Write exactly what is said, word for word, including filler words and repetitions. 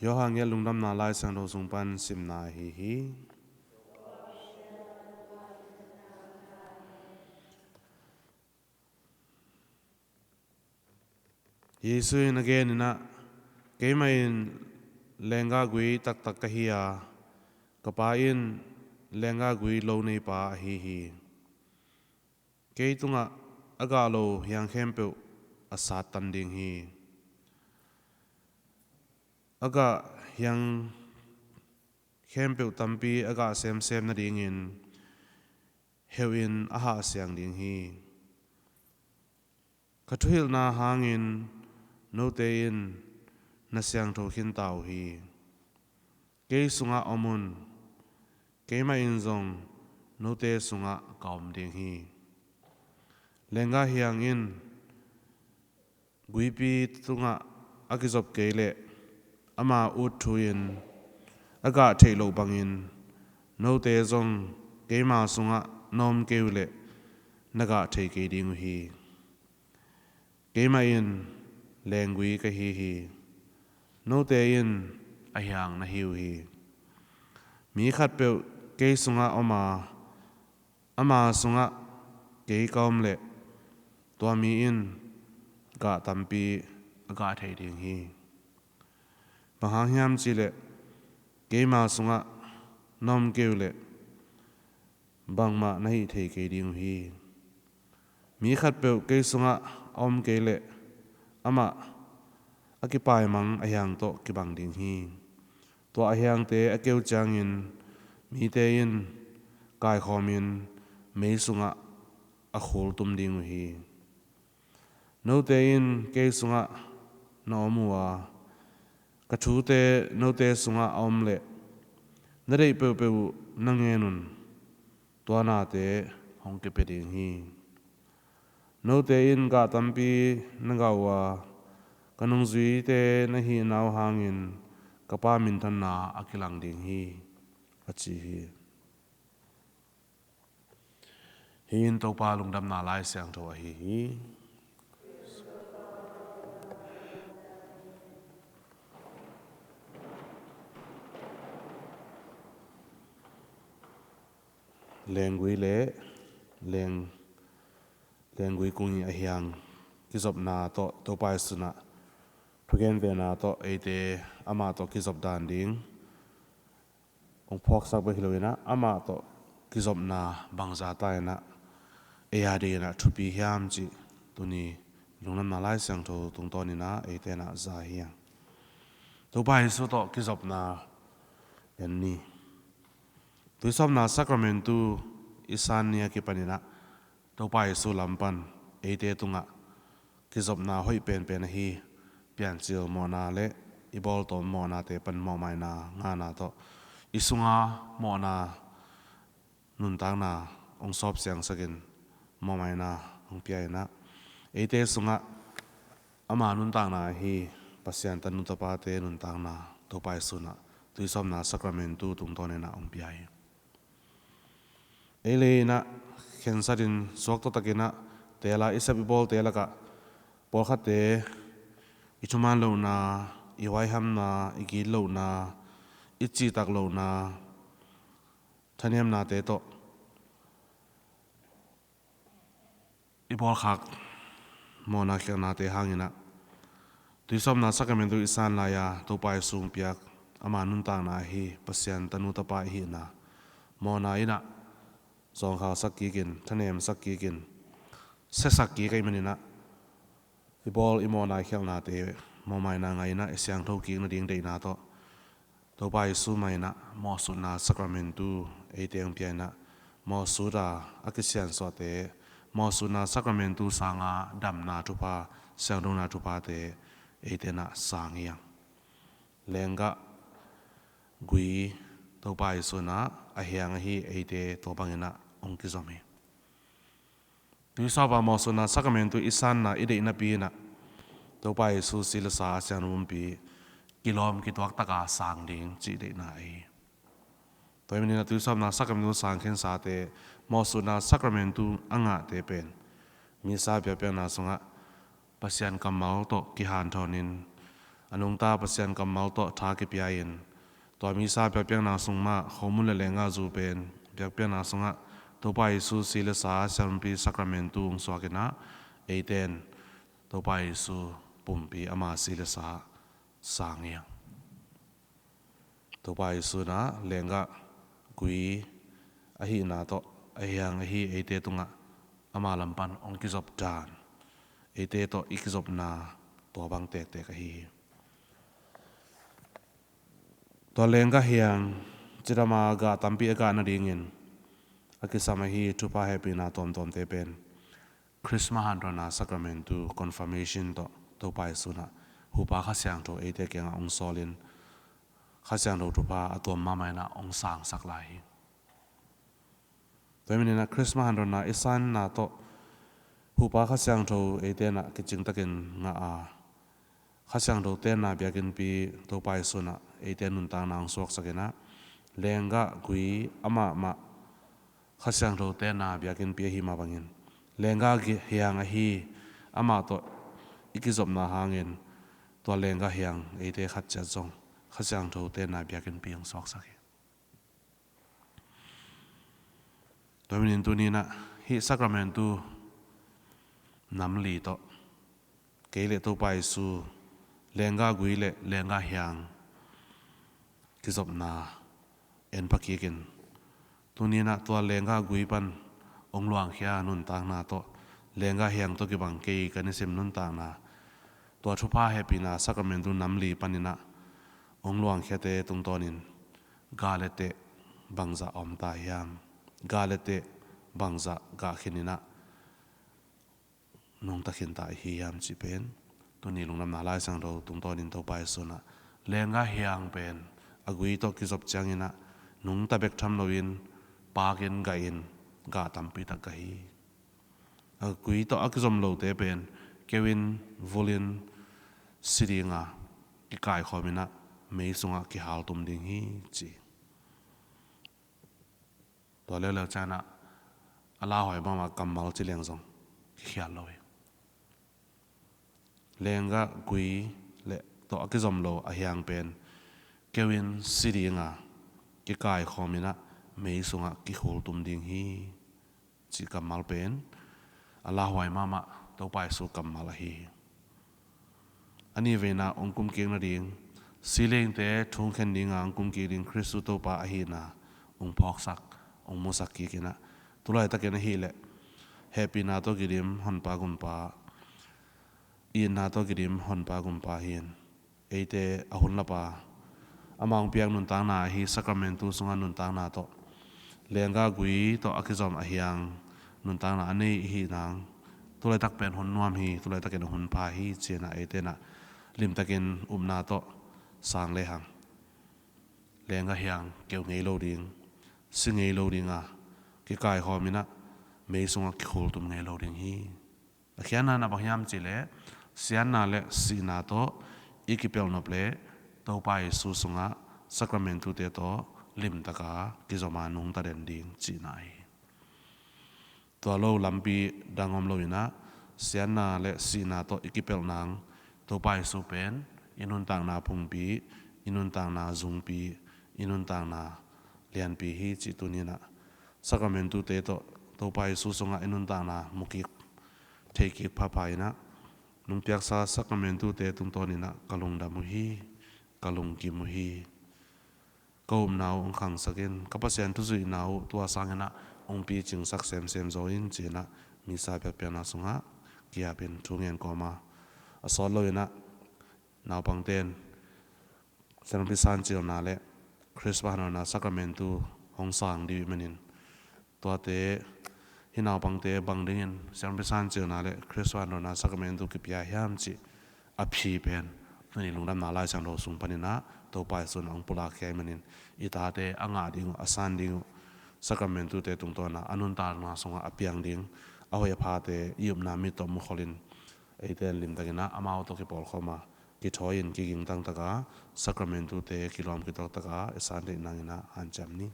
Johan gelh Lungdamna Lai Siangtho sung pan simna ahi hi. Jesu in a genin ah, "Keimah in lenggah gui taktak ka hi a, ka Pa in lenggah gui lo neipa ahi hi. Kei tungah a gah lo hiang khempeuh a sattan ding hi. A gah hiang khempeuh tampi a gah semsem nadingin heuh in a hahsiang ding hi. Ka thuhilhna hangin note in na siangtho khinta uh hi. Kei sungah om un, keimah in zong note sungah ka om ding hi. Lenggah hiang in guipi tungah a kizop kei leh ama ut thu in a gah theih loh bangin note zong keima sungah na om kei uh leh na gah thei kei ding uh hi. Keimah in lenggui ka hi hi. Note in a hiang na hi uh hi. Mi khatpeuh kei sungah om a, ama sungah kei ka om leh tua mi in gah tampi a gah thei ding hi. Bang hang hiam cih leh keima sungah na om kei uh leh bangmah na hih thei kei ding uh hi. Mi khatpeuh kei sungah a om kei leh amah a kipaimang a hiang tawh kibang ding hi. Tua a hiangte a keu ciangin mite in kaikhawmin mei sungah a khul tum ding uh hi. Note in kei sungah na om uh a, ka thute note sungah a om leh na deih peuhpeuh uh na ngen un, tua nate hong kipia ding hi. Note in gah tampi na gah uh a, ka nungzuite na hihna uh hangin ka Pa minthanna a kilang ding hi," a ci hi. Hih in Topa Lungdamna Lai Siangtho ahi hi. Lenggui le leng, lenggui kung i a hiang kizopna tawh Topa Jesu in ah thugenvena tawh eite amah tawh kizop dan ding hong phawksak bek hi lo in ah, amah tawh kizopna bangzah ta in ah ei a dingin ah thupi hiam cih tuni Lungdamna Lai Siangtho tungtawn in ah eite in ah za hi hang. Topa Jesu tawh kizopna en ni. Tuisawpna Sacramentu i san ni a kipan in ah Topa Jesu lam pan eite tungah kizopna hoih penpen ahi Piancil mawhna le i bawltawm mawhnate pan mawhmaina ngahna tawh i sunga mawhna nuntakna hong sawp siangsakin mawhmaina hong pia in ah, eite sungah ama nuntakna ahi Pasian tanu tapate nuntakna Topa Jesu in ah Tuisawpna Sacramentu tungtawn in ah hong pia hi. Ei lei in ah khensatin suakta takin ah teel a i sep i bawlte lakah pawlkhatte i thuman lohna, i huaihamna, i gitlohna, i cihtak lohna, thanemnate tawh i bawlkhak mawhna khialhnate hangin ah Tuisawpna Sacramentu i san lai-a Topa Jesu hong piak ama nuntakna ahi Pasian tanu tapa i hihna mawhna in ah zawngkhalsak kikin, thanemsak kikin, siasak kik ahih manin ah i bawl i mawhna khialhnate mawhmaina ngah in ah i siangtho kik nading deihna tawh Topa Jesu mah in ah mawhsutna Sacramentu eite hong pia in ah, mawhsut a a kisiansuahte mawhsutna Sacramentu sanga damna thupha, siangthona thuphate eite in ah sang hi hang. Lenggah gui Topa Jesu in ah a hiang ahi eite tua bangin ah hong kizom hi. Tuisawpa mawhsutna Sacramentu i sanna i deih napi in ah Topa Jesu si le sa a siangtho pumpi kilawm kituaktaka sang ding cih deihna ahi hi. Tua ahih manin ah Tuisawpna Sacramentu sang khensate mawhsutna Sacramentu a ngahte pen Missa biakpiakna sungah Pasian kammal tawh kihanthawnin A nungta Pasian kammal tawh tha kipia-in tua misa biakpiakna sung mah khomun le lenggah zu pen biakpiakna sungah Topa Jesu si le sa, siampi sakramentu hong suakinah eite in Topa Jesu pumpi ama si le sa sang hiang. Topa Jesu inah lenggah gui ahihna tawh a hiang ahi eite tungah ama lam pan hong kizop dan, eite tawh i kizopna tua bang tektek ahi hi. Tua lenggah hiang cidama gah tampi a gah nadingin a kisam ahi thupha hehpihna tuamtuamte pen Christmas hanrona sakramentu, confirmation tawh Topa Jesu inah hupa Kha Siangtho eite kiangah hong sawlin Kha Siangtho thupha a tuam mahmah inah hong sangsak lai hi. Tua hi maninah Christmas hanrona i sanna tawh hupa Kha Siangtho eite inah kicingtakin ngah a, Kha Siangtho tenna biakinnpi Topa Jesu inah eite nuntakna hong suaksakinah lenggah gui amah mah Kha Siangtho tenna biakinnpi ahi mah bangin lenggah hiang ahi amah tawh i kizopna hangin tua lenggah hiang eite khat ciat zong Kha Siangtho tenna biakinnpi hong suaksak hi. Tua hi manin tuni inah hih sakramentu nam li tawh kei le Topa Jesu lenggah gui le lenggah hiang kizopna en pha kikin tuni inah tua lenggah gui pan hong luangkhia nuntakna tawh lenggah hiang tawh kibang kei ka nisim nuntakna tua thupha hehpihna sakramentu nam li paninah hong luangkhiate tungtawnin gah le teh bangzah a om ta hiam? Gah le teh bangzah gah khininah nungta khinta i hi hiam cih pen tuni lungdamna Lai Siangtho tungtawnin Topa Jesu inah lenggah hiang pen a gui tawh kizop cianginah nungta bek tham loin pakin gahin gah tampi tak gah hi. A gui tawh a kizom lote pen keuin vulin si dinga kikaikhawminah mei sungah kihaltum ding hi ci. Tua leuleu cianah a lauhuai mahmah kammal ci leng zong kikhial lo hi. Lenggah gui le tawh a kizom lo a hiang pen keuin si dinga kikaikhawminah mei sungah kikhultum ding hi cih kammal pen a lauhuai mahmah Topa Jesu kammal ahi hi. A nih veina hong kumkik nading, silingte thungkhen dinga hong kumkik ding Khristu Topa ahihna hong phawksak, hong musak kikinah tulaitakin ahileh hehpihna tawh kidim Honpa Gumpa, itna tawh kidim Honpa Gumpa hi-in eite a hun lapa ama hong piak nuntakna ahi sakramentu sungah nuntakna tawh lenggah gui tawh a kizom a hiang nuntakna a nei ihi nang tulaitak pen hun nuam hi, tulaitakin a hun pha hi cinah eite inah limtakin upna tawh sang lehang lenggah hiang keu ngei lo ding, si ngei lo dinga kikaikhawminah mei sungah kikhultum ngei lo ding hi. A khiatna na bang hiam cihleh siatna le sihna tawh i kipelhnop le Topa Jesu sungah sakramentute tawh limtaka kizoma nungta den ding cihna hi. Tua lo lampi dang om loinah siatna le sihna tawh i kipelh nang Topa Jesu pen i nuntakna phungpi, i nuntakna zungpi, i nuntakna lianpi hi cih tuninah sakramentute tawh Topa Jesu sungah i nuntakna mukik theikik phapha inah nungpiaksa sakramentute tungtawninah ka lungdam uh hi, ka lungkim uh hi. Ka upna uh hong khangsak in, ka Pasian thuzuihna uh tua sanginah hong picingsak semsem zaw in cinah misa biakpiakna sungah kiapin thu ngen kawma a sawt loinah naupangte in Siangpi Sancilna le Khrist hanhawna sakramentu hong sang dih manin tuate hih naupangte bang dingin Siangpi Sancilna le Khrist hanhawna sakramentu kipia hiam cih a phi pen tuni lungdamna Lai Siangtho sung paninah Topa Jesu in hong pulakkhia ahih manin i tate a ngah ding uh, a san ding uh, sakramentute tungtawnah a nuntakna sungah a piang ding a hoih a phate i upna mit tawh mukholhin eite in limtakinah amau tawh kipawlkhawma kithawi-in kiging tangtaka sakramentute kilawm kitawktaka i san theih nanginah hanciam ni.